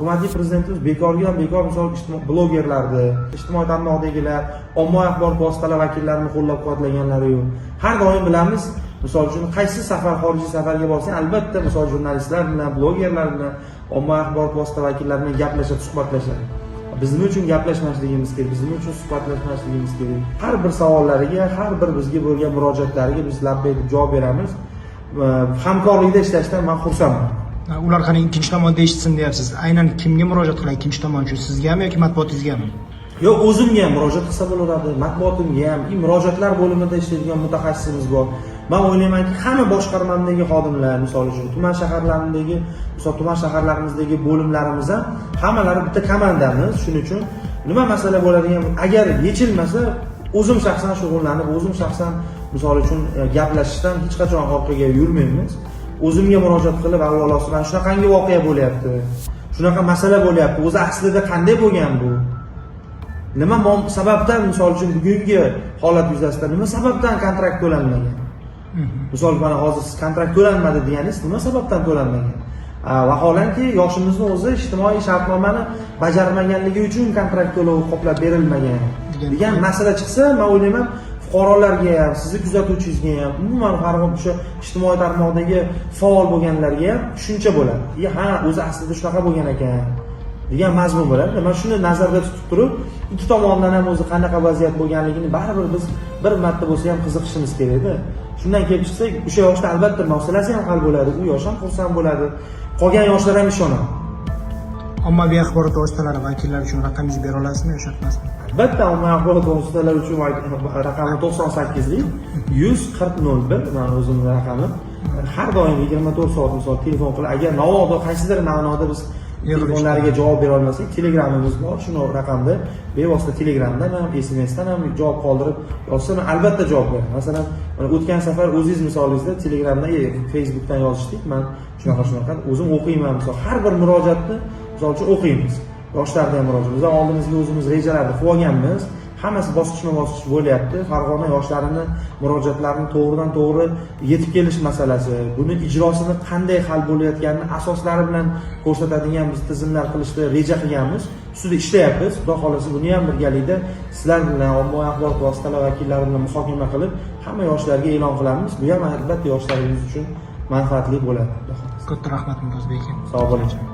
Hurmatli prezidentimiz bekorga ham bekor, misol, ijtimoiy blogerlarni, ijtimoiy tarmoqdagilar, ommaviy axborot vositalari vakillarini qo'llab-quvvatlaganlari yo'q. Har doim bilamiz, misol uchun, qaysi safar xorijiy safarga borsang, albatta, misol, jurnalistlar bilan, blogerlar bilan, ommaviy axborot vosita vakillari bilan gaplashadi, suhbatlashadi. Biz nima uchun gaplashmasligimiz kerak? Biz nima uchun suhbatlashmasligimiz kerak? Har bir savollariga, har bir bizga bo'lgan murojaatlariga biz labbay deb javob beramiz. Hamkorlikda ishlashdan man xursandman. Ular qani ikkinchi tomonda eshitsin deyapsiz. Aynan kimga murojaat qiladi ikkinchi tomon uchun? Sizgami yoki matbuotingizgami? Yo'q, o'zimga ham murojaat qilsa bo'laveradi, matbuotimga ham, и murojaatlar bo'limida ishlaydigan mutaxassisimiz bor. Man o'ylaymanki, hamma boshqarmamdagi xodimlar, misol uchun, tuman shaharlarindagi, misol, tuman shaharlarimizdagi bo'limlarimiz ham hammalari bitta komandamiz. Shuning uchun nima masala bo'ladigan, agar yechilmasa, o'zim shaxsan shug'ullanib, o'zim shaxsan, misol uchun, gaplashishdan hech qachon orqaga yurmaymiz. O'zimga murojaat qilib, avvalosi mana shunaqangi voqea bo'lyapti, shunaqa masala bo'lyapti, o'zi aslida qanday bo'lgan bu, nima sababdan, misol uchun, bugungi holat yuzasidan nima sababdan kontrakt to'lanmagan? Misol, mana hozir siz kontrakt to'lanmadi deganingiz, nima sababdan to'lanmagan? Vaholanki, yoshimizni o'zi ijtimoiy shartnomani bajarmaganligi uchun kontrakt to'lovi qoplab berilmagan degan masala chiqsa, man o'ylayman, fuqarolarga ham, sizni kuzatuvchingizga ham, umuman har o'sha ijtimoiy tarmoqdagi faol bo'lganlarga ham tushuncha bo'ladi. Ha, o'zi aslida shunaqa bo'lgan ekan degan mazmun bo'ladi. Man shuni nazarda tutib turib, ikki tomondan ham o'zi qanaqa vaziyat bo'lganligini baribir biz bir marta bo'lsa ham qiziqishimiz kerakda. Shundan kelib chiqsak, o'sha yoshda albatta masalasi ham hal bo'ladi, u yosh ham xursand bo'ladi, qolgan yoshlar ham ishonadi. Ommaviy axborot vositalari vakillari uchun raqamingizni bera olasizmi yo shart emasmi? Albatta, ommaviy axborot vositalari uchun raqami 98lik 140 01, mani o'zimni raqamim. Har doim 24 soat, misol, telefon qilib, agar navodo qaysidir ma'noda biz telefonlariga javob bera olmasak, Telegramimiz bor. Shuni raqamda bevosita Telegramdan ham, SMSdan ham javob qoldirib yozsa, man albatta javob beraman. Masalan, mana o'tgan safar o'zingiz misolingizda Telegramdan, Facebookdan yozishdik, man shunaqa shunaqa o'zim o'qiyman. Misol, har bir murojaatni, misol uchun, o'qiymiz, yoshlarni ham murojaat. Biz ham oldimizga o'zimiz rejalarni qilib olganmiz, hammasi bosqichma bosqich bo'lyapti. Farg'ona yoshlarini murojaatlarini to'g'ridan to'g'ri yetib kelish masalasi, buni ijrosini qanday hal bo'layotganini asoslari bilan ko'rsatadigan biz tizimlar qilishni reja qilganmiz, ustida ishlayapmiz. Xudo xohlasa, buni ham birgalikda sizlar bilan, ommaviy axborot vositalari vakillari bilan muhokama qilib, hamma yoshlarga e'lon qilamiz. Bu ham albatta yoshlarimiz uchun manfaatli bo'ladi, xudo xohlasa. Katta rahmat, Mumtozbek aka. Sog' bo'ling.